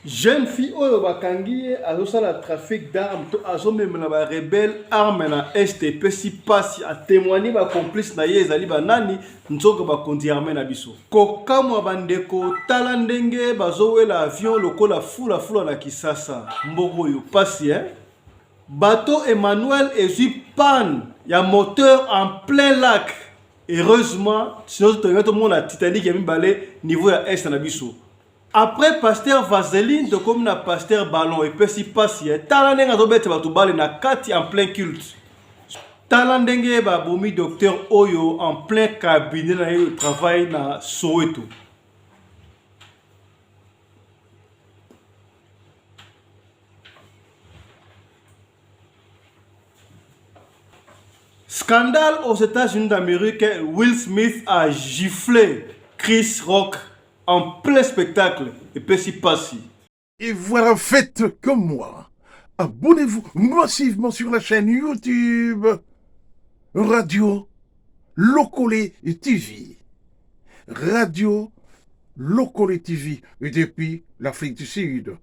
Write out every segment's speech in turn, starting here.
Jeune fille oyo bakangi ye azosala trafic d'armes to azomemela ba rebelle arme na est epesi pasi a témoigner ba complice na ye ezali banani nzoka bakonzi ya armée na biso. Kokamwa bandeko tala ndenge bazowela avion lokola fula fula na Kisasa mboka oyo pasi hein. Bateau Emmanuel ezwi panne ya moteur en plein lac heureusement sinon tolinga tomona Titanic ya mibale niveau ya est na biso. Après pasteur vaseline tokomi na pasteur ballon epesi pasi eh. Tala ndenge azobeta bato bale na kati en plein culte. Tala ndenge babomi docteur oyo en plein cabinet na ye travail na Soweto. Scandale aux États-Unis d'Amérique, Will Smith a giflé Chris Rock en plein spectacle epesi pasi. Et voilà, faites comme moi. Abonnez-vous massivement sur la chaîne YouTube Radio Lokole TV. Radio Lokole TV depuis l'Afrique du Sud.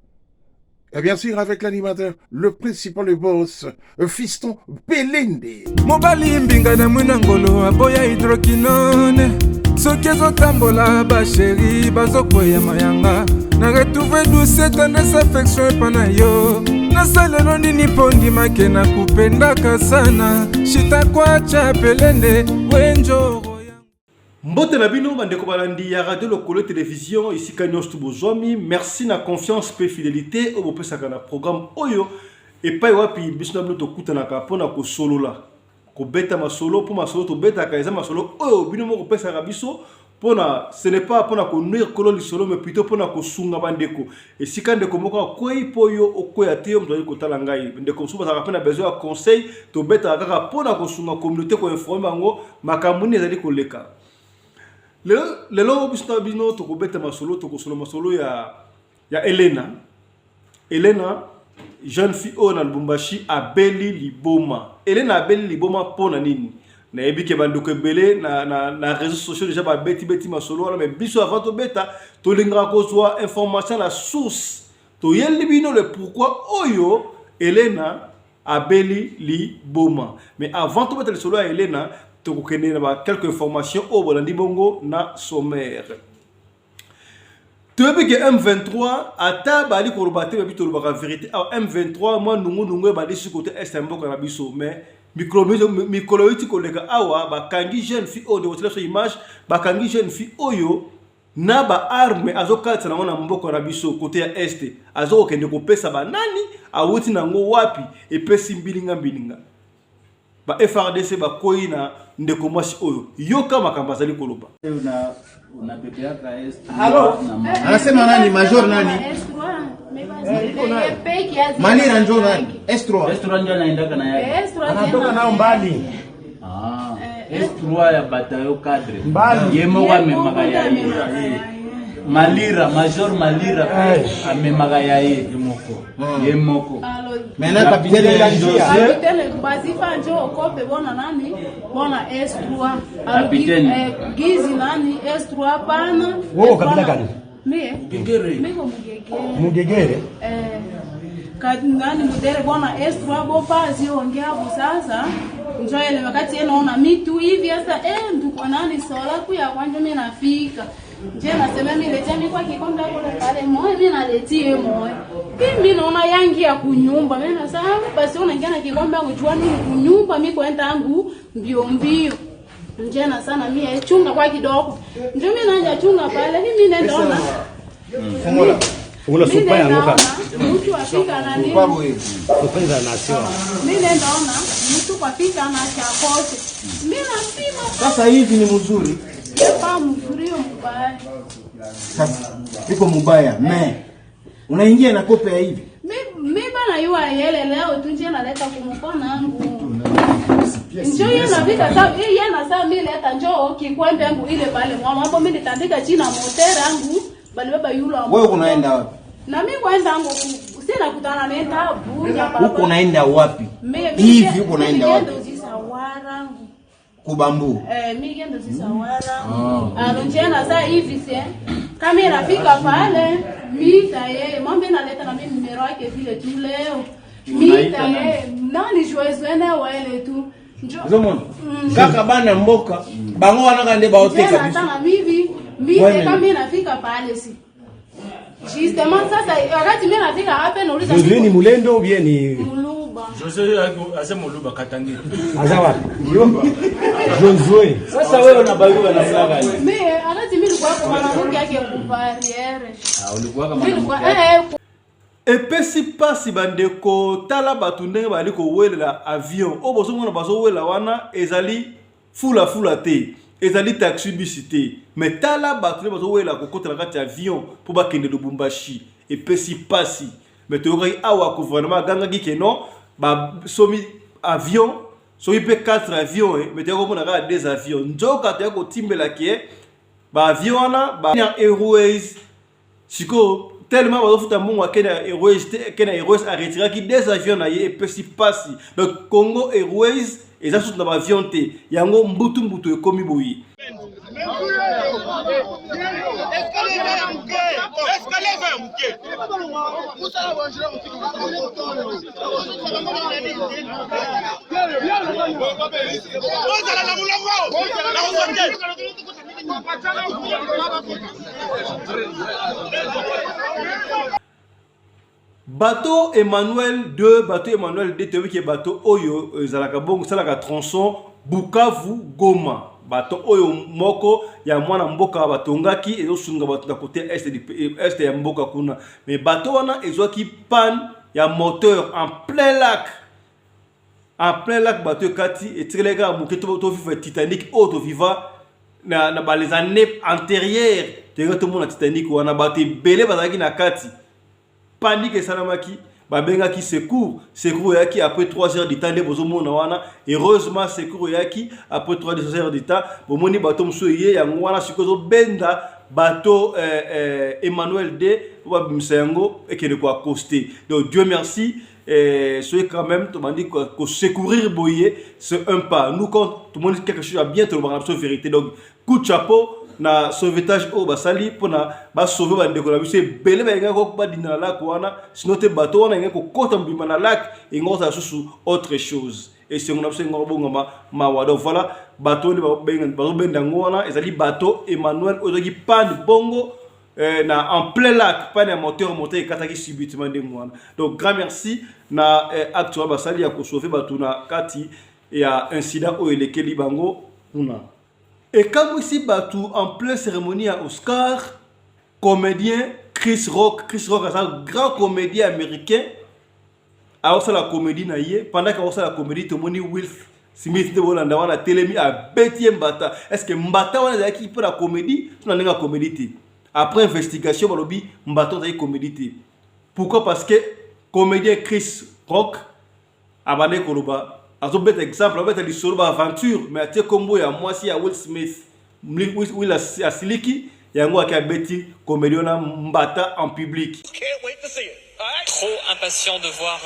Et bien sûr avec l'animateur, le principal, le boss, Fiston Pelende. Mobali mbinga na mwina ngolo aboya hydroquinone soki ezotambola basheri bazokweya mayanga na retrouve douce tendresse affection epa na yo nasalelo nini mpo ndimake na kupendaka sana shitakwacha pelende wenjoro Mbote na bino bandeko balandi ya Radio Lokole Television esika nyonso bozwami. Merci na confiance pe fidelite oyo bopesaka na programme oyo epai wapi biso na bino tokutanaka mpo na kosolola, kobeta masolo, mpo masolo tobetaka eza masolo oyo bino moko kopesaka biso mpona ce n'est pas mpona konuire kolo lisolo mais plutôt mpona kosunga bandeko esika ndeko moko akwei mpo yo okweya te yo moto azali kotala ngai ndeko mosusu bazalaka mpe na besoin ya conseil tobetaka kaka mpona kosunga communauté koinforme bango makambo nini ezali koleka lelo lelo biso na bino tokobeta masolo tokosolo masolo ya ya Elena Elena jeune fille oyo na Lubumbashi abeli liboma Elena abeli liboma mpo na nini nayebi ke bandeko ebele na, na, na réseaux sociaux déjà babeti beti masolo wana mais biso avant tobeta tolingaka kozwa information na source toyeli bino le pourquoi oyo Elena abeli liboma mais avant tobeta lisolo ya Elena tokokende na ba quelques informations oyo bolandi bongo na sommaire toyebi ke M23 ata bali koloba te babi tolobaka verité awa M23 mwa nungunungu ebandi si kote est ya mboka na biso mais mikolo euti koleka awa bakangi jeune fille oyo ndeko biso image bakangi jeune fille oyo na ba arme azokatisa nango na mboka na biso kote ya est azokokende kopesa banani awuti nango wapi epesi mbilinga mbilinga Ba FARDC bakwei na ndeko mwasi oyo. Yoka makambo azali koloba. Halo, anasema nani? Major nani? Manira njo nani? S3. S3 ndio anaendaka na yake. Anatoka nao mbali. Ah, S3 ya bataillon cadre. Mbali. Ye moko amemaka ya ye. Malira, Major Malira pe amemaka ya ye ye moko. Ye moko. Maintenant capitaine José Capitaine Bazifa njo okope bona nani bona S3 Capitaine. Eh, gizi nani S3 pana Wewe kabila gani? Mie miko mugegere Mugegere. eh, ka, nani mudere bona S3 bopazi ongea hapo sasa njo ile wakati yeye naona mitu hivi sasa eh nduko nani sola kuya kwanja mimi nafika nje nasema mimi letea mimi kwa kikombe hapo pale moyo mimi naletie moyo mimi naona yangi ya kunyumba mimi nasema basi unaingia na kikombe yangu jua nini kunyumba mimi kwenda yangu mbio mbio njena sana mimi chunga kwa kidogo ndio mimi naja chunga pale mimi nenda ona Fungola. Fungola Mimi sopa yango nenda kaka. ona mtu afika na nini Kwa hiyo. Sopa eza nation. mimi nenda ona mtu kwafika na chakote mimi napima Sasa hivi ni mzuri. pa mzuri yo mbaya Sasa iko mubaya me unaingia na kope ya hivi. mi bana yuwa yele leo tu nje naleta kumukona angu njo ye navika sa ye na sa mi leta njo kikwembe angu ile pale mwa hapo mi nitandika chini na motere angu bali baba yula Wewe unaenda wapi? na mi kwenda angu sina kutana nenda bunya papa Huko unaenda wapi? Mi- Hivi huko unaenda mi wapi? gendo zisawara angu Kubambu. Eh, mi gendo zisawara alo njena sa hivi se. Kama inafika pale mita yeye mwambe naleta na mimi numero yake vile tu leo. Mita yeye nani joyeux na wele tu. Ozomona kaka bana mboka bango wana kaka nde baoteka biso. Natanga mivi mite kama inafika pale si. Justement sasa wakati mimi nafika hapa nauliza Josue ni Mulendo ou bien ni Muluba. Josue aza Muluba katangi. Aza wapi? Josue. Sasa wewe unabaguka namna gani? Mimi wakati mimi nilikuwa kwa mwanamke yake ku barrière. Ah, ulikuwa kama Mimi nilikuwa mwanamke. Epesi mpasi bandeko, tala bato ndenge bazali kowelela avion oyo bozomona bazowelela wana, ezali fulafula te, ezali taxi bus te, mais tala bato nde bazowelela kokota na kati ya avion mpo bakende Lubumbashi. Epesi mpasi, mais toyokaki awa gouvernement agangaki ke non, basomi avion soki mpe 4 avion, mais toyaki komona kaka 2 avion. Nzoka toyaki kotimbela ke baavion wana ba Airways sikoyo tellement bazofuta mbongo ya Kenya Airways te. Kenya Airways aretiraki des avions na ye. Epesi mpasi. Donc Congo Airways eza susu na baavion te, yango mbutu mbutu ekomi boye. Bateau Emmanuel 2, bateau Emmanuel 2, toyebi ke bateau oyo ezalaka bongo esalaka tronçon Bukavu Goma. Bateau oyo moko ya mwana mboka batongaki, ezosunga bato na côté est ya mboka kuna. Mais bateau wana ezwaki panne ya moteur en plein lac, en plein lac. Bateau ekati, etikelaki kaka moke tovivre Titanic oyo toviva na ba les années antérieures. Toyenge tomona Titanic wana, bato ebele bazalaki na kati. Panique esalamaki, babengaki secours. Secours eyaki après 3 heures du temps nde bozomona wana. Heureusement, secours eyaki après 3 heures du temps. Bomoni bato mosusu eye, yango wana sikoyo ezobenda bato Emmanuel D po babimisa yango ekende koaccoster. Donc Dieu merci, soki quand même tobandi kosecourir boye, c'est un pas. Nous, quand tomoni quelque chose ya bien, tolobaka na biso vérité. Donc coup de chapeau na sauvetage oyo basali mpona basauve bandeko na biso ebele balingaki badinda na lac wana. Sinon te, bato wana elingaki kokɔta mobimba na lac, elingi kozala susu autre chose, esengo na biso elingi kobongama mawa. Donc voilà, bato oyo nde bazobenda yango wana, ezali bato Emmanuel oyo ezalaki panne bongo na en plein lac, panne ya moteur, moteur ekataki subitement ndenge wana. Donc grand merci na acte wana basali ya kosauve bato na kati ya incident oyo elekeli bango kuna. Ekamwisi bato, en plein cérémonie ya Oscar, comédien Chris Rock, Chris Rock aza grand comédien américain, aosala comédie na ye. Pendant ke aosala comédie, tomoni Will Smith nde bolanda wana atelemi, abeti ye mbata. Est ce que mbata wana ezalaki mpo na comédie to na ndenge ya comédie te? Après investigation, balobi mbata ezalaki comédie te. Pourquoi? Parce que comédien Chris Rock abandaki koloba, azobeta exemple, abeta lisolo baaventure, mais atie nkombo ya mwasi ya Will Smith. Will asiliki, yango ake abeti comédien wana mbata en public. Trop impatient de voir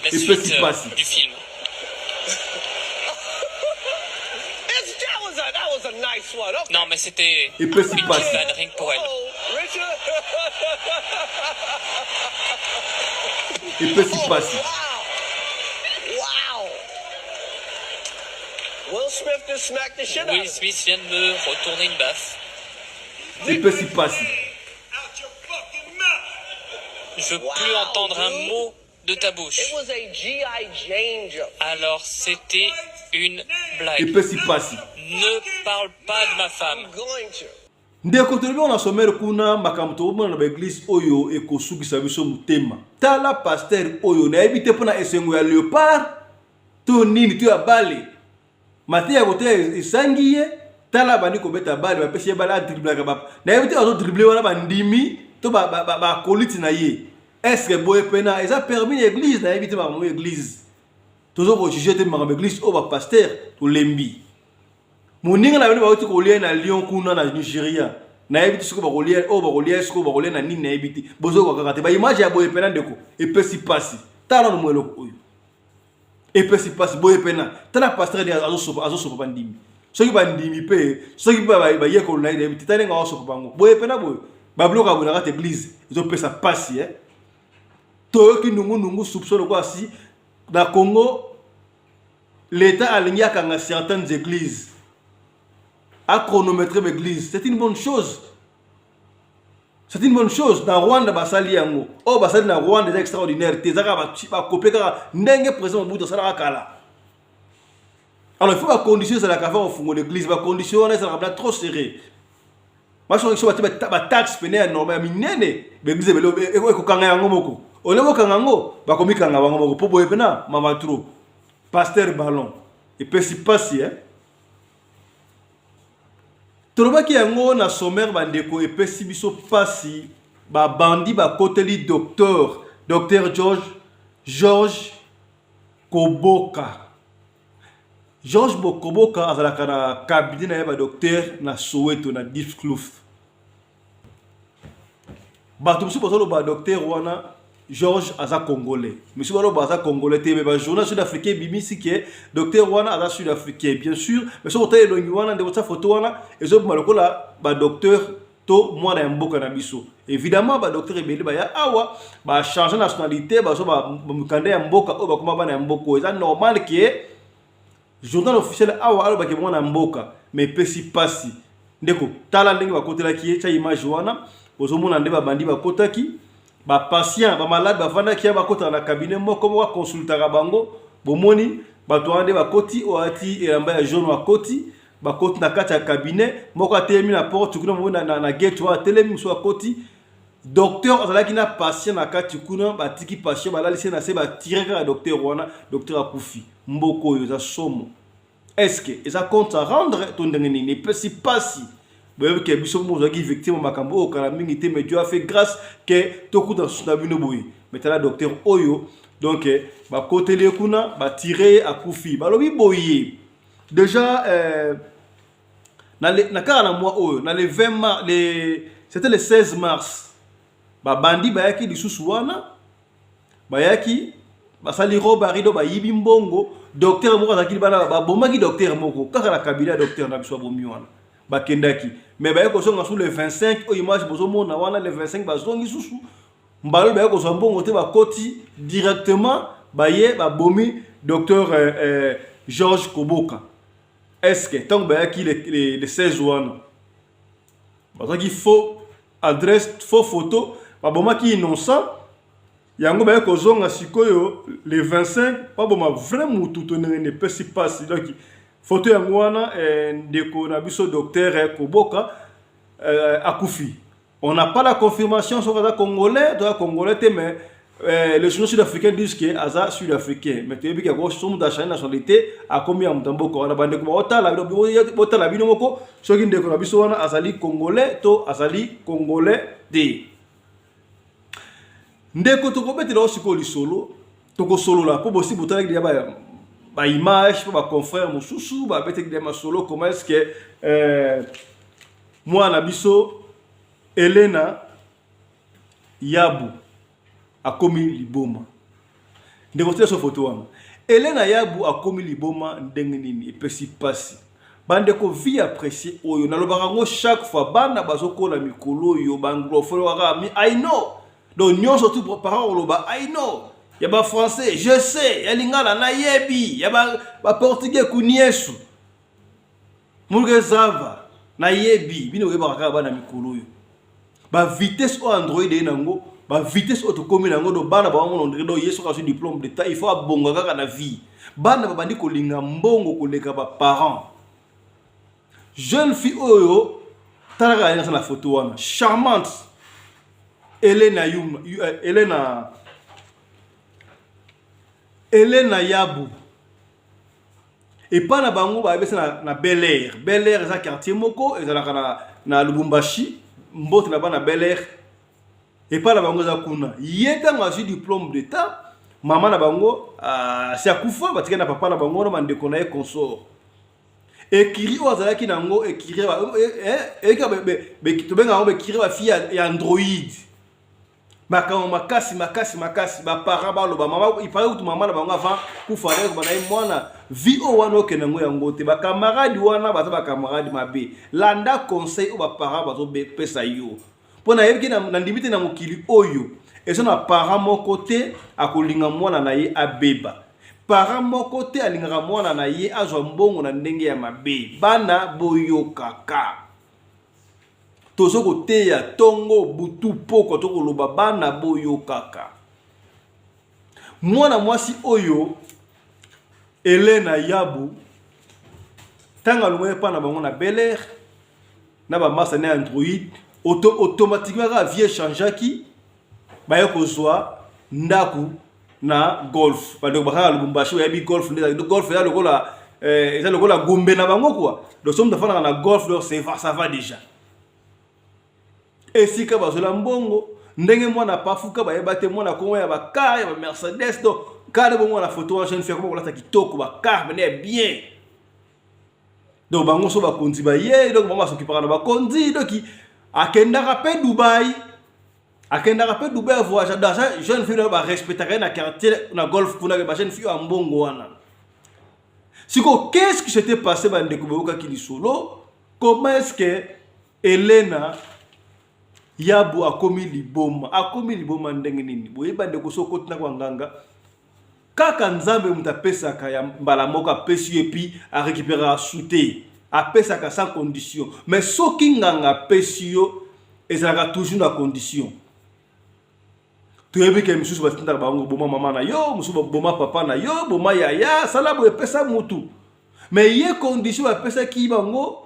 la Et suite petit passe. du film. Non, mais c'était Et petit une passe. petite vanne rien que pour elle. Epesi pasi. Will Smith vient de me retourner une baffe. Epesi pasi. Je veux plus entendre un mot de ta bouche. Alors c'était une blague. Epesi pasi. Ne parle pas de ma femme. Ndeko, tolobi wana sommaire kuna, makambo tokomona na baeglise oyo ekosukisa biso motema. Tala pasteur oyo, nayebi te mpona esengo ya léopard to nini to ya bale, mateya koteya esangi ye. Tala, bandi kobeta bale, bapesi ye bale, adriblaka ba, nayebi te azodrible wana bandimi to bakoliti na ye. Est-ce boye pena eza permis na église? Nayebi te makambo église, tozo kojuge te makambo église oyo. Bapasteur, tolembi. Moninga na bino bauti kolia na Lyon kuna na Nigeria, nayebi te soki bakolia oyo bakolia, soki bakolia na nini, nayebi te. Bozokoka kaka te baimage ya boye pena. Ndeko, epesi pasi. Tala nano mo eloko oyo epesi pasi boye pena. Tala pasteur nde azosopa bandimi, soki bandimi mpe soki mpe bayekolo na ye, nayebi te. Tala ndenge azosopa bango boye pena boye. Babiloko ya boye na kati église ezopesa pasi eh? Toyoki nungunungu, soupçon lokola si na Congo l'État alingi akanga certaines églises, achronométrer l'église. C'est une bonne chose, c'est une bonne chose. Na Rwanda basali yango. Oyo basali na Rwanda eza extraordinaire te, eza kaka bakope kaka ndenge président Mobutu asalaka kala. Alors il faut bacondition ezalaka avant kofungola église. Bacondition wana ezalaka bina trop serré. Basoki so batie bataxe pene ya norme ya minene, baeglise ebele ekokanga yango moko. Ole bokanga yango, bakomikanga bango moko mpo boye mpena mama trop. Pasteur ballon epesi mpasi eh? Tolobaki yango na sommaire, bandeko, epesi biso mpasi. Babandi bakoteli docteur George Koboka. George Bokoboka azalaka na cabinet na ye badocteur na Soweto, na Diepskloof. Bato mosusu bazoloba docteur wana George aza Congolais, mosusu baloba aza Congolais te. Mais bajournal sud africain ebimisi ke docteur wana aza sud africain, bien sûr. Mais soki otala elongi wana, ndeko, tia photo wana, ezobima lokola badocteur to mwana ya mboka na biso. Évidemment, badocteur ebele baya awa, bachange nationalité, bazwa bamikanda ya mboka oyo, bakoma bana ya mboka oyo. Eza normal ke journal officiel awa alobaki mwana ya mboka, mais epesi mpasi. Ndeko, tala ndenge bakotelaki ye. Tia image wana, ozomona nde babandi bakotaki bapatient, bamalade bavandaki ya bakotaka na cabinet moko moko, akonsultaka bango. Bomoni bato wana nde bakoti, oyo ati elamba ya jaune akoti, bakoti na kati ya cabinet moko, atelemi na porte kuna, moko na gate wana atelemi, mosusu akoti. Docteur azalaki na patient na kati kuna, batiki patient, balalisi ye na se, batire kaka docteur wana, docteur akufi. Mboka oyo eza somo. Est-ce eza compte à rendre to ndenge nini? Epesi mpasi. Boyebi ke biso moko ozalaki victime makambo oyo kala mingi te, mais Dieu a fait grâce ke tokuta susu na bino boye. Mais tala docteur oyo, donc bakoteli ye kuna, batire ye, akufi. Balobi boye déjà na kaka na mois oyo, na le 20 mars, c'était le 16 mars, babandi bayaki lisusu wana, bayaki basali robbery, do bayibi mbongo. Docteur moko azalaki bana, babomaki docteur moko kaka na cabinet ya docteur na biso. Babomi wana, bakendaki, mais baye kozonga su le 25. Oyo image bozomona wana, le 25 bazongi susu. Mbala oyo baye kozwa mbongo te, bakoti directement, baye babomi docteur George Koboka. Est ce que ntango bayaki le 16 wana, bazwaki faux adresse, faux photo, babomaki innocent yango, baye kozonga sikoyo le 25, baboma vrai mutu to ndenge nini? Epesi mpasi. Donc photo yango wana, ndeko na biso docteur Koboka akufi. On n'a pas la confirmation soki aza Congolais to aza Congolais te, mais les journaux sud-africains disent que aza sud-africain. Mais toyebi ke so moto achange nationalité, akomi ya moto ya mboka wana. Bandeko baotala, botala bino moko soki ndeko na biso wana azali Congolais to azali Congolais te. Ndeko, tokobetela o sikoyo lisolo, tokosolola mpo bosi botalaki deja baimage, mpo baconfrère mosusu babetaki deja masolo. Comment est ce que mwana biso Elena Yabu akomi liboma? Ndeko, tia so foto wana. Elena Yabu akomi liboma ndenge nini? Epesi mpasi, bandeko. Vie apprécié oyo nalobaka yango chaque fois, bana bazokola mikolo oyo, baanglophone kaka mi "I know". Donc nyonso tu parent koloba "I know", ya bafrançais "je sais", ya lingala "nayebi", ya baportugais "conheço", moluka ezava "nayebi". Bino oyebaka kaka. Bana mikolo oyo, bavitesse oyo Android eye nango, bavitesse oyo tokómi nango, do bana bamona ondire do ye soki azwi diplôme d'état, il faut abonga kaka na vie. Bana babandi kolinga mbongo koleka baparent. Jeune fille oyo, tala kaka ndenge na photo wana, charmante Elena Yuma, Elena Yabu. Epai na bango bayebisa na Bel Air. Bel Air eza quartier moko ezalaka na Lubumbashi. Mbote na bana Bel Air. Epai na bango eza kuna. Ye ntango azwi diplôme d'état, mama na bango asi akufa, batikali na papa na bango na bandeko na ye consort. Ekiri oyo azalaki nango, ekiri tobenga yango bekiri, bafille ya Android, makambo makasi makasi makasi. Baparent baloba, mama ipare kutu, mama na bango avant kufa na ye: "Mwana, vie oyo wana okende yango yango te. Bakamaradi wana baza bakamaradi mabe. Landa conseil oyo baparent bazopesa yo." Mpo nayebi ke nandimi te na mokili oyo eza na parent moko te akolinga mwana na ye abeba. Parent moko te alingaka mwana na ye azwa mbongo na ndenge ya mabe. Bana boyokaka. Tozo koteya tongo butu pokwa tokoloba bana boyokaka. Mwana mwasi oyo Elena Yabu ntango alongwaki epai na bango na Bel Air na bamasa na Android auto, automatiquement kaka vie echangeaki baye kozwa ndako na golf. Bandeko bakaka Lubumbashi bayebi golf nde golf eza lokola eh, eza lokola gombe na bango quoi. Donc soki moto afandaka na golf donc ça va déjà. Esika bazwela mbongo ndenge mwana pafuka bayeba te mwana kongo ya bakar ya bamercedes donc kare bongo na foto wana jeune fille akoma kolata kitoko bakar mene ya bien donc bango so bakonzi baye donc bango basokipaka na bakonzi donc akendaka mpe Dubai akendaka mpe Dubai avoyage donc aza jeune fille oyo barespectaka ye na quartier na golf kuna ba jeune fille ya mbongo wana. Sikoyo qu'est-ce qui s'était passé bandeko boyokaki lisolo comment est-ce que Elena Yabu akomi liboma akomi liboma ndenge nini boyebi bandeko so okoti na kwa nganga kaka nzambe moto apesaka ya mbala moko apesi yo epi arecuperaka su te apesaka sans condition mais soki nganga apesi yo ezalaka toujours na condition toyebi ke misusu batindaka bango boma mama na yo mosusu boma papa na yo boma yaya sala boye pesa mutu mais ye condition bapesaki bango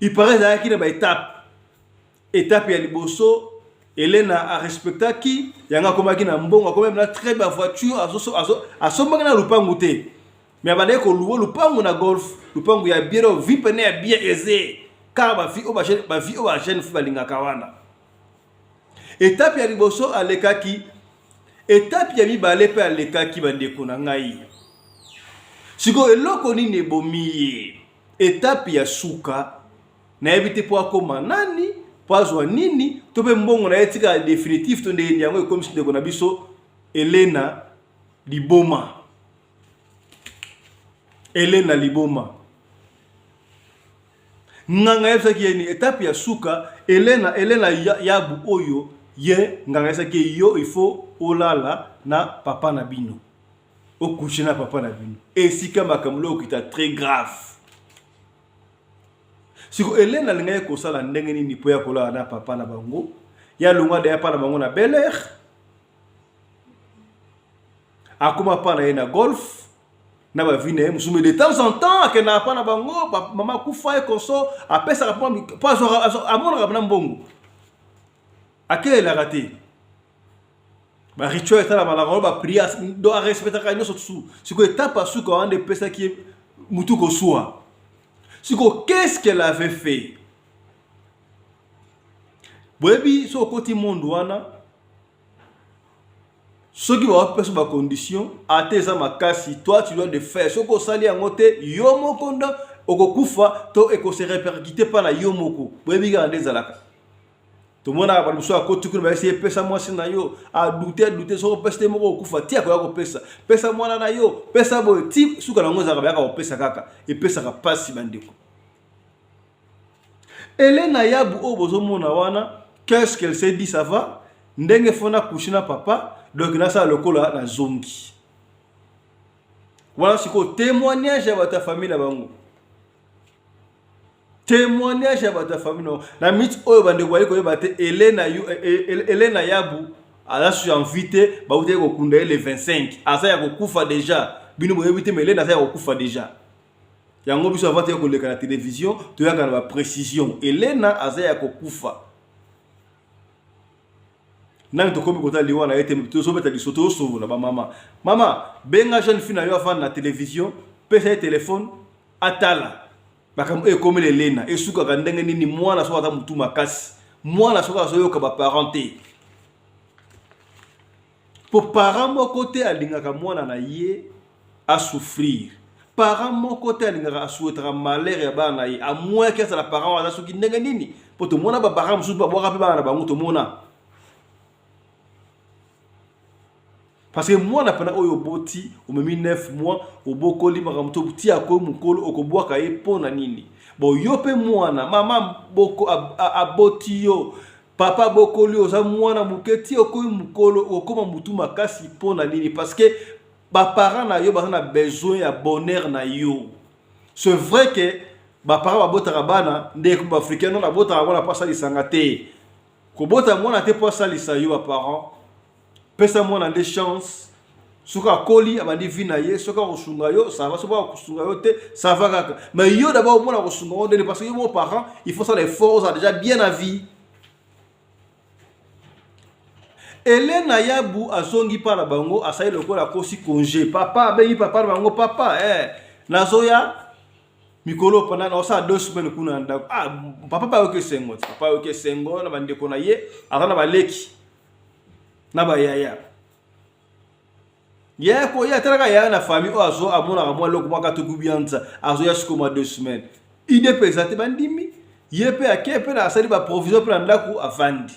Il paraît ezalaki na ba étape. Étape ya liboso Elena a respectaki yango akomaki na mbongo akomaki na très ba voiture asombaki na lupangu te mais abandaki koluwa lupangu na golf lupangu ya bien oyo vie pene ya bien aisé kaka ba vie oyo ba vie oyo ba jeune fille balingaka wana. Etape ya liboso alekaki, etape ya mibale mpe alekaki bandeko na ngai. Sikoyo eloko nini ebomi ye? Etape ya suka nayebi te mpo akoma nani, mpo azwa nini, to mpe mbongo na ye etikala definitif to ndenge nini, yango ekomisi ndeko na biso Elena liboma. Elena liboma. Nganga ayebisaki ye nini? Etape ya suka Elena Elena Yabu oyo ye nganga ayebisaki ye yo il faut olala na papa na bino. Ocoucher na papa na bino. Esika makambo loko kita très grave. Siko Elena alingaki kosala ndenge nini mpo ya kolala na papa na bango? Ya longwa deya pa na bango na Bel Air. Akoma pa na ye na golf. Na ba vie na ye mosusu mais de temps en temps akendaka pa na bango mama akufa ye konso apesaka mpo amonaka na mbongo akelelaka te ba rituel esalamalaka oyo ba prière do arespectaka nyonso su sikoyo etape ya suka wana nde epesaki ye mutu kosua sikoyo qu'est-ce qu'elle avait fait boyebi soki okoti monde wana soki bapesa ba condition ata eza makasi toi tu dois de faire soki osali yango te yo moko nde okokufa to ekose répercute mpa na yo moko boyebi kaka nde ezalaka tomonaka bato mosusu akoti kuna bayesi ye pesa mwasi na yo adute adute soki opesi te moko okufa ti akoya kopesa pesa mwana na yo pesa boye ti suka na yango ezalaka bayaka kopesa kaka epesaka mpasi bandeko Elena Yabu oyo bozomona wana qu'est-ce qu'elle s'est dit ça va ndenge fo na couche na papa donc nasala lokola na zongi wana sikoyo témoignage ya bato ya famille na bango témoignage ya bato ya famille na bango na minute oyo bandeko bali koyeba te Elena, Elena Yabu aza su en vie te bautaki kokunda ye le 25 aza ya kokufa deja bino boyebi te mais Elena aza ya kokufa deja yango biso avant toya koleka na television toyaka na baprecision Elena aza ya kokufa nani tokomi kotala liwa na ye te tozobeta liso tozosolola bamama mama benga jeune fille na yo avanda na television pesa ye telefone atala makambo oyo ekomeli Elena esukaka ndenge nini mwana soki aza motu makasi mwana soki azoyoka baparent te Po parent moko te alingaka mwana na ye a souffrir. Parent moko te alingaka a souhaitaka malheur ya bana na ye. A moins que azala parent wana soki ndenge nini. Po tomona ba parents mosusu babwaka pe bana na bango tomona. Parce que mwana pena oyo oboti, omemi 9 mois, obokoli makambo to ti akomi mokolo okobwaka ye po na nini? Bon yo pe mwana mama boko aboti yo papa abokoli yo oza mwana moke ti okomi mokolo okoma mutu makasi mpo na nini? Parce que ba parents na yo baza na besoin ya bonheur na yo. C'est vrai que ba parents babotaka bana nde ba africain non abotaka mwana mpo asalisanga te. Kobota mwana te mpo asalisa yo ba parents. Pesa mwana nde chance soki akoli abandi vie na ye soki akosunga yo ça va soki akosunga yo te ça va kaka mais yo d'abord omona akosunga yo ndeni parce que yo moko parent il faut sala effort ozala déjà bien na vie. Elena Yabu azongi pa na bango asali lokola akosi congé papa abengi papa na bango papa eh, nazoya mikolo pendant naosala 2 semaines kuna na ndako. Ah, papa mpe ayoki esengo ti papa ayoki esengo na bandeko na ye aza na baleki na bayaya ye koya atalaka yaya na famille oyo azo amonaka mwa eloko mwa katuku bianza azoya sikoyo mwa 2 semaines ide mpe eza te bandimi ye mpe ake mpe asali baprovision mpe na ndako avandi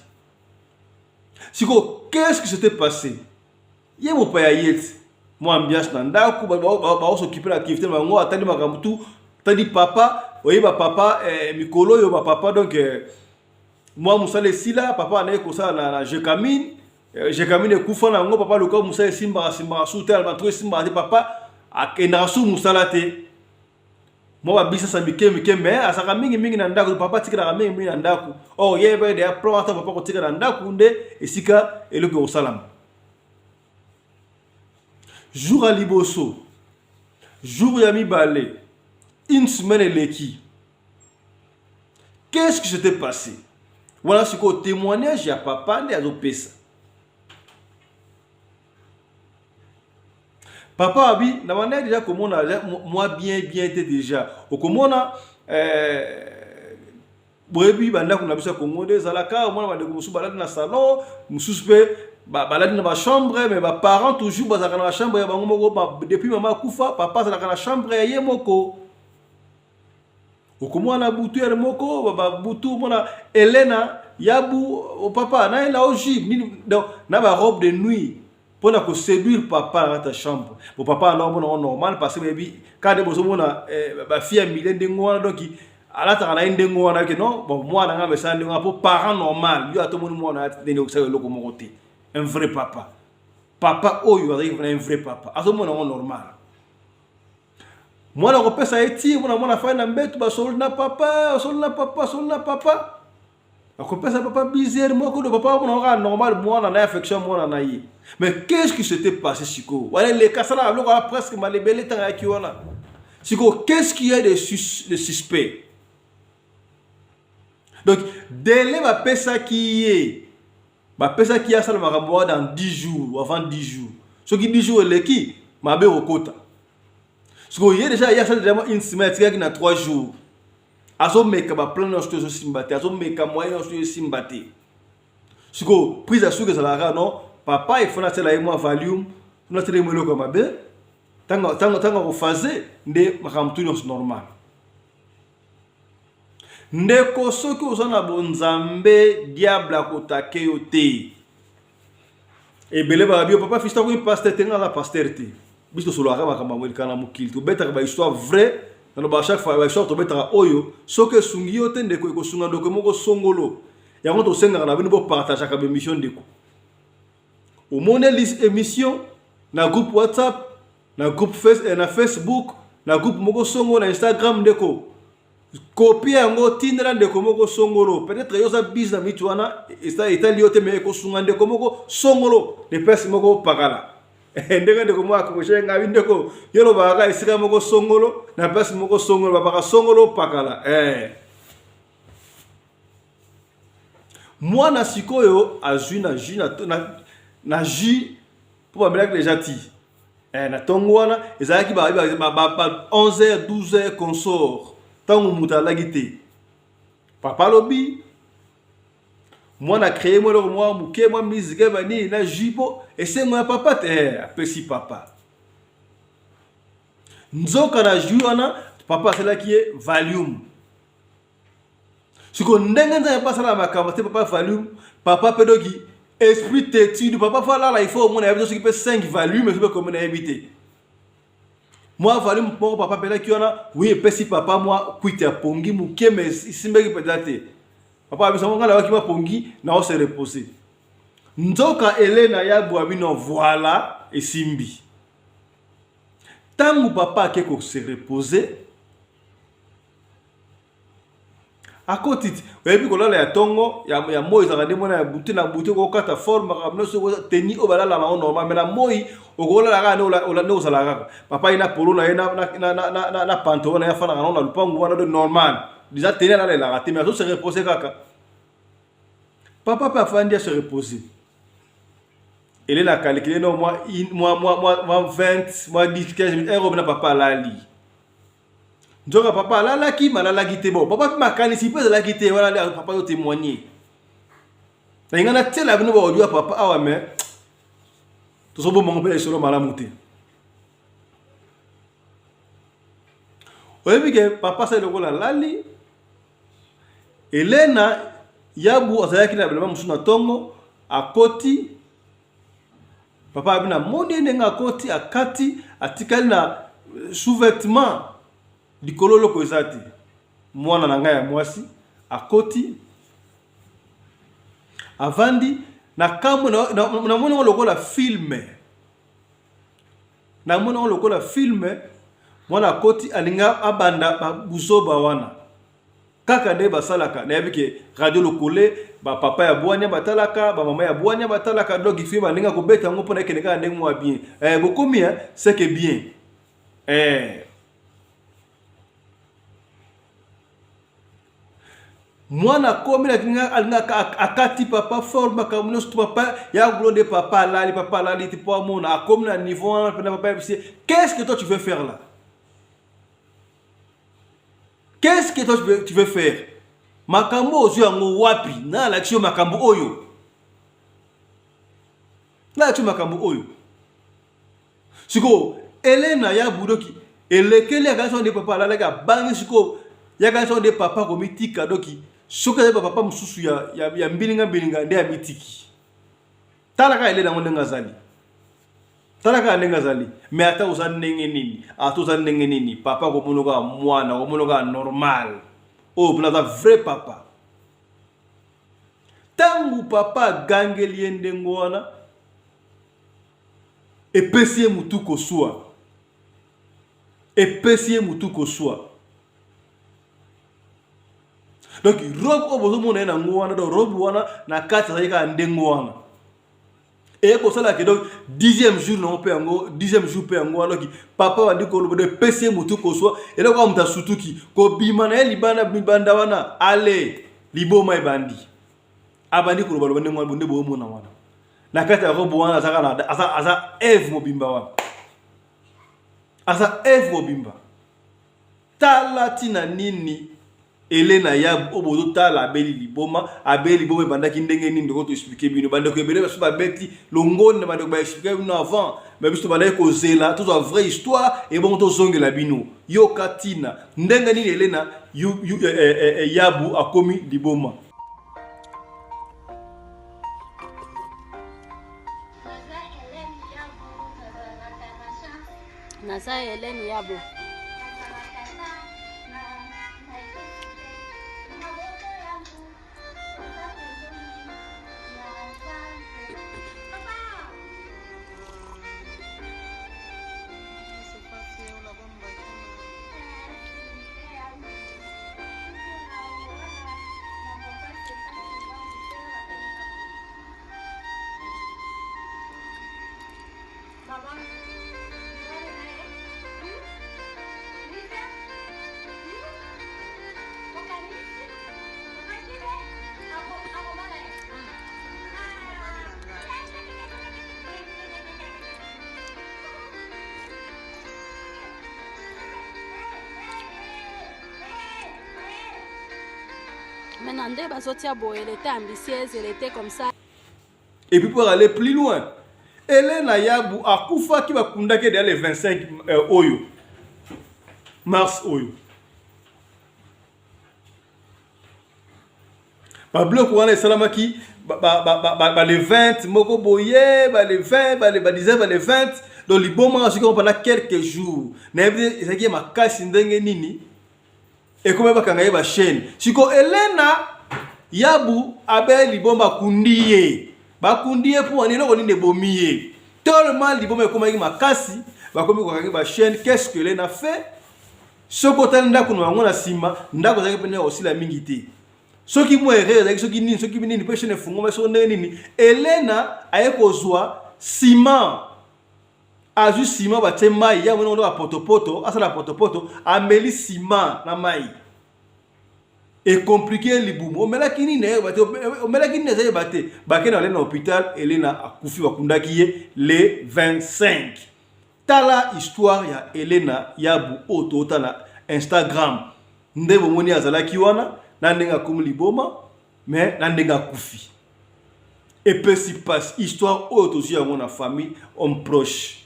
sikoyo qu'est-ce qui s'était passé ye mopaya ye ti mwa ambiance na ndako baosokipe na activité na bango atali makambo tu atali papa oyeba papa eh, mikolo oyo bapapa donc eh, mwa mosala esila papa anaye kosala na, na jecamine eh, jecamine ekufa na yango papa luka mosala esimbaka simbaka su te alba to esimbaka te papa akendaka su mosala te mwa babisasa mike mike me azalaka mingi mingi na ndako papa atikalaka mingi mingi na ndako or ye mpe deya plan ata papa kotika na ndako nde esika eloko ekosalama jour ya liboso jour ya mibale une semaine eleki Qu'est-ce qui s'était passé? Wana sikoyo témoignage ya papa nde azopesa. Papa abi na bandaki deja komona mwa bien bien te deja okomona eh, boyebi bandako na biso ya Congo nde ezalaka omona bandeko mosusu balali na salon mosusu mpe balali na bachambre mais baparent toujours bazalaka na bachambre ya bango moko depuis mama akufa papa azalaka na chambre ya ye moko Okomona na butu yale moko ba butu omona Elena yabu oh, papa na ela oji nini donc na ba robe de nuit pona ko séduire papa na kati ya chambre bo papa wana omona ngo normal parce que bayebi kaka nde bozomona eh, ba fille ya milieu ndenge wana donc alataka na ye ndenge wana ke non bon mwana nga mesala ndenge wana po parent normal yo ata omoni mwana ya ndenge okosala eloko moko te un vrai papa papa oyo azalaki un vrai papa azomona ngo normal Mwana akopesa ye ti mwana mwana afandi na mbetu basoli na papa basoli na papa basoli na papa akopesa papa bizer moko do papa amona kaka normal mwana na ye affection mwana na ye mais qu'est-ce qui s'était passé sikoyo wana eleka asalaka biloko wana presque malebele ntango ayaki wana sikoyo qu'est-ce qui y a de, sus, de suspect donc délai bapesaki ye bapesaki ye asala makambo wana dans 10 jours avant 10 jours soki 10 jours eleki mabe ekokota sikoyo ye deja ye asali deja une semaine atikaki na 3 jours azomeka baplan nyonso to ezosimba te azomeka moyen nyonso to esimba te sikoyo prise ya suki ezalaka no papa ifo natiela ye mwa valium natiela ye mwa eloko ya mabe ntango akofaze nde makambo tu nyonso normal Ndeko soki oza na bonzambe diable akotake yo te. Ebele ba bio papa fiston akomi pasteur te nga aza pasteur te. Biso tosololaka makambo yango eleka na mokili tobetaka ba histoire vrai naloba chaque fois ba histoire tobetaka oyo soki esungi yo te ndeko ekosunga ndeko moko songolo yango tosengaka na bino bopartageaka ba émission ndeko omoni émission na groupe whatsapp na groupe face, eh, na facebook na groupe moko songo na instagram ndeko kopie yango tindela ndeko moko songolo peut-être yo oza bise na mitu wana etali yo te me ekosunga ndeko moko songolo de place moko pakala ndenge ndeko moko akorige ngai ndeko yo olobaka kaka esika moko songolo na place moko songolo babaka songolo pakala eh. Mwana sikoyo azwi na jus na, na, na jus mpo bamelaki deja ti eh, na ntongo wana ezalaki ba, ba, ba, ba, ba 11h 12h consort ntango moto alaki te papa alobi mwana cree mwa eloko mwa moke mwa mizike banini na jus mpo esengo ya papa te eh, apesi papa nzoka na jus wana papa asalaki ye valium Sikoyo ndenge nzambe mpe asala makambo te papa valium papa mpe doki esprit tetude papa fo alala il faut omona yebi te soki mpe 5 valium soki mpe komona yebi te. Mwa volume moko papa apelaki wana, oui epesi papa mwa kwiti ya pongi moke mais esimbaki mpenza te. Papa abisa ngo ngai nayokaki mwa pongi na se reposer. Nzoka Elena ya bwa bino voilà esimbi. Tango papa ake ko se reposer akoti ti oyebi kolala ya tongo ya, ya moi ezalaka nde mona ya butu na butu okokata forme makambo nyonso teni oyo balala nango normal me na moi okolala kaka nde ozalaka kaka papa ye na polo na ye na, na, na, na, na, na, na pantalon na ye afandaka nango na lupangu wana de normal deja teni alalelaka te me azo se repose kaka papa mpe afandi ase repose Elena calcule no mwa mwa mwa mwa mwa 20 mwa 10 15 minutes heure na papa alali nzoka papa alalaki malalaki te bon papa mpe makanisi mpe ezalaki te wana nde papa yo témoigner nalinga natiela bino baaudio ya papa awa mais tozobomba ngo mpe na lisolo malamu te oyebi ke papa asali lokola alali Elena Yabu azalaki na bilamba mosusu na ntongo, akoti papa abi namoni ye ndenge akoti akati atikali na euh, sous-vêtement likolo eloko eza te mwana na ngai ya mwasi akoti avandi na kamwe namoni yango lokola filme namoni yango lokola filme mwana akoti alinga abanda buzoba wana kaka nde basalaka nayebi ke radio lokole bapapa ya bwania batalaka bamama ya bwania batalaka donc ifie balinga kobeta yango mpona ekende kaka ndenge mwa bien eh, bokomi eh, c'est que bien eh. mwana akomi alingaka akati papa fort makambo nyonso to papa ya gulo nde papa alali papa alali te mpo amona akomi na niveau wana mpena papa yebisi qu'est ce que toi tu veux faire là Qu'est ce que toi tu veux faire? Makambo ozwi yango wapi? Na alakisi yo makambo oyo. Na alakisi yo makambo oyo. Sikoyo Elena ya budoki elekeli akanisi nde papa alalaki abangi sikoyo yakanisi nde papa akomitika doki soki azali bapapa mosusu ya, ya, ya mbilinga mbilinga nde amitiki. Tala kaka Elena yango ndenge azali. Tala kaka ndenge azali. Mais ata oza ndenge nini, ata oza ndenge nini, papa akomona kaka mwana, akomona kaka normal. Oyo mpena aza vrai papa. Ntango papa agangeli ye ndenge wana, epesi ye motu koswa. Epesi ye motu koswa. Donc robe oyo bozomona ye nango wana, donc robe wana na kati azali kaka ndenge wana. eye kosala ke donc dixième jour nango mpe yango dixième jour mpe yango wana donc papa bandi koloba donc epesi ye motu koswa eloko ya moto asutuki kobima na ye libanda libanda wana ale liboma ebandi abandi koloba loba ndenge wana nde boomona wana na kati ya robe wana aza aza aza eve mobimba wana aza eve mobimba Tala tina nini Elena Yabu oyo bozotala abeli liboma, abeli liboma ebandaki ndenge nini ndeko to expliquer bino. Bandeko ebele baso babeti longoni na bandeko ba expliquer bino avant, mais biso tobandaki kozela tozwa vraie histoire ebongo tozongela bino. Yoka tina ndenge nini Elena yu, yu, eh, eh, eh, eh Yabu akomi liboma. Naza Helène Yabo. Maintenant, nde bazotia boye, elle était ambitieuse, elle était comme ça. Et puis pour aller plus loin, Elena Yabu akufaki bakundaki deja le 25 euh, oyo mars oyo babiloko wana esalamaki ba, ba, ba, ba, ba, ba le 20 moko boye ba le 20 ba le ba 19 ba le 20. Donc liboma azoki yango pendant quelques jours, nayebi te ezalaki ye makasi ndenge nini, ekomi bakanga ye bachaîne. Siko Elena Yabu abeli liboma, bakundi ye, bakundi ye mpo wani eloko nini ebomi ye tellement liboma ekomaki makasi, bakomi kokanga bachaîne. Qu'est-ce que Elena fait? Soki otali ndako na bango na nsima, ndako ezalaki pene ya kosila mingi te. Soki mwa erreur ezalaki, soki nini, soki nini, mpe chaîne efungwama, soki ndenge nini, Elena aye kozwa ciment, azwi ciment, batie mai ya mona ba potopoto, asala potopoto, ameli ciment na mai, ecompliquer libumu. Omelaki nini? Nayeba te. Omelaki nini? Ezayeba te. Bakende ale na hôpital, Elena akufi, bakundaki ye le 25. Tala histoire ya Elena Yabu oyo toota na Instagram, nde bomoni azalaki wana na ndenge akomi liboma, mais na ndenge akufi epesi mpasi. Histoire oyo tozwi yango na famille, homme proche,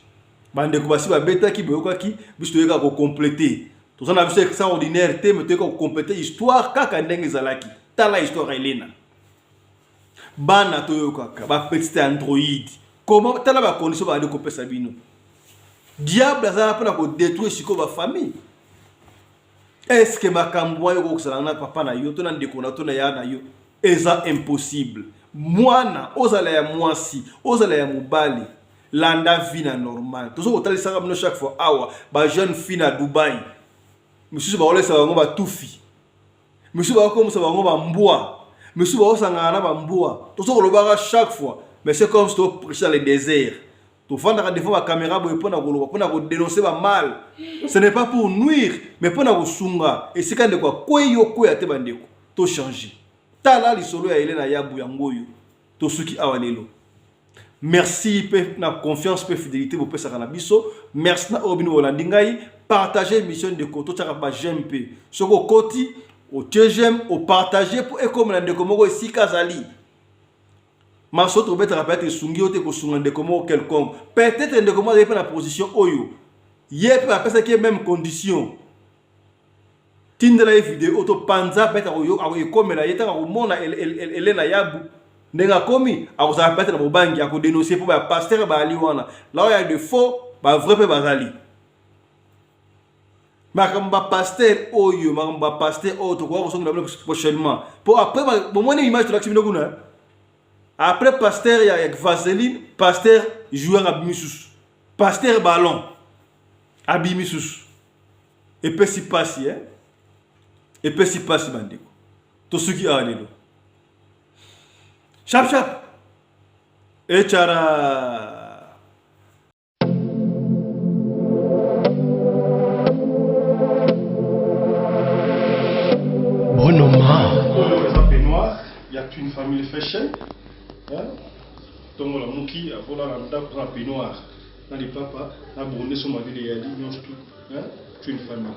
bandeko basi babetaki, boyokaki biso, toyeka kocompléter. Toza na biso extraordinaire te, mais toyeka kocompléter histoire kaka ndenge ezalaki. Tala histoire ya Elena. Bana toyokaka bapetite android comment, tala bacondition bazali kopesa bino. Diable azala mpona kodétruire sikoyo bafamille. Est-ce makambo wana okokosala na papa na yo to na ndeko na to na ya na yo? Eza impossible. Mwana ozala ya mwasi, ozala ya mobali, landa vie na normal. Toza kotalisaka bino chaque fois awa bajeune fille na Dubai, misusu bakolesa bango batufi, misusu bakokomisa bango bambwa, misusu bakosangana na bambwa. Toza kolobaka chaque fois, mais c'est comme si toprêche dans le désert. Tofandaka devant bacaméra boye mpona koloba, mpona kodénoncer bamal. Ce n'est pas pour nuire, mais mpona kosunga esika ndeko akwei, yo kwea te. Bandeko, tochange. Tala lisolo ya Elena Yabu yango oyo. Tosuki awa lelo. Merci mpe na confiance mpe fidélité bopesaka na biso. Merci na oyo bino bolandi ngai. Partage émission, ndeko, totiaka baj'aime mpe soki okoti otie j'aime, opartage mpo ekomela ndeko moko esika azali. Maso tobetaka peut-être esungi yo te, kosunga ndeko moko quelconque. Peut-être ndeko moko azali mpe na position oyo ye mpe apesaki ye même condition. Tindela ye video oyo, topanza. Peut-être ekomela ye ntango akomona Elena Yabu ndenge akomi, akozala peut-être na bobangi, akodénonce mpo bapasteur bazali wana. Là oyo ya de faux, bavrai mpe bazali. Makambo bapasteur oyo, makambo bapasteur oyo, tokoka kosongela bino prochainement. Mpo après bomoni image tolakisi bino kuna, après pasteur ya vaseline, pasteur joueur abimi susu, pasteur ballon abimi susu. Epesi mpasi, eh? Epesi mpasi, bandeko. Tosuki awa lelo. Sharp sharp echara. Bonoma. Oyo eza peignoir ya Twin Family Fashion. Ntongo lamuki avolala ndako na peignoir na lipapa na bonde, so malili eyali nyonso tu. Twin Family.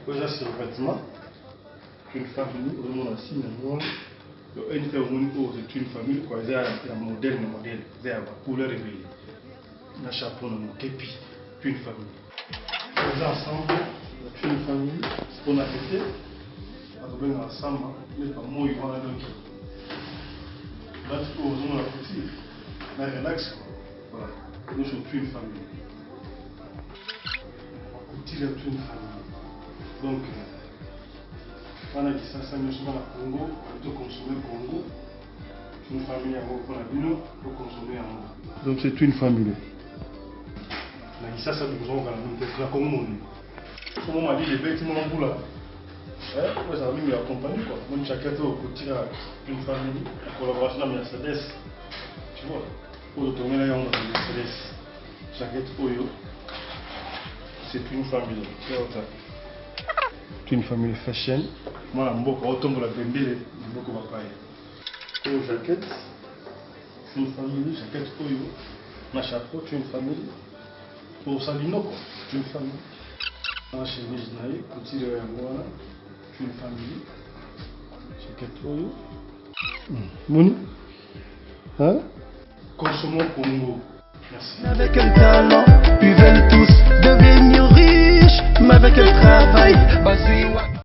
Oyo eza survêtement Twin Family, ozomona signe yango wana. Yo nte omoni oyo c'est Twin Family quoi. Eza ya modèle na modèle, eza ya bacouleur ebele na chapeau na mokepi Twin Family. Eza ensemble ya Twin Family mpona ete bakobengaka samba neti bamoi wana. Donc lati oyo, ozomona couture na relax, voilà, nyonso Twin Family, couture ya Twin Family. Donc bana Kisasa nyonso, bana Congo, toconsommer Congo. Twin Family yango mpona bino, toconsommer yango. Donc c'est Twin Family na Kisasa, bokozonga na bino te na Congo mobimba. Somo malili ebeti, mwa mbula, oyo ezala mingi ya compagnie quoi. Moni jaquette oyo, couture ya Twin Family en collaboration na Mercedes, tu vois, oyo totongela yango na Mercedes. Jaquette oyo c'est Twin Family, Twin Family Fashion. Mwana mboka otombola bendele na mboka bapaya. Oyo jaquette Twin Family, jaquette oyo na chapeau Twin Family, osali noko Twin Family na chemise na ye, couture oyo yango wana Twin Family. Jaquette oyo moni, hein? Consommons Congo. Merci. Avec un talent, ils veulent tous devenir riches, mais avec un travail, bazui.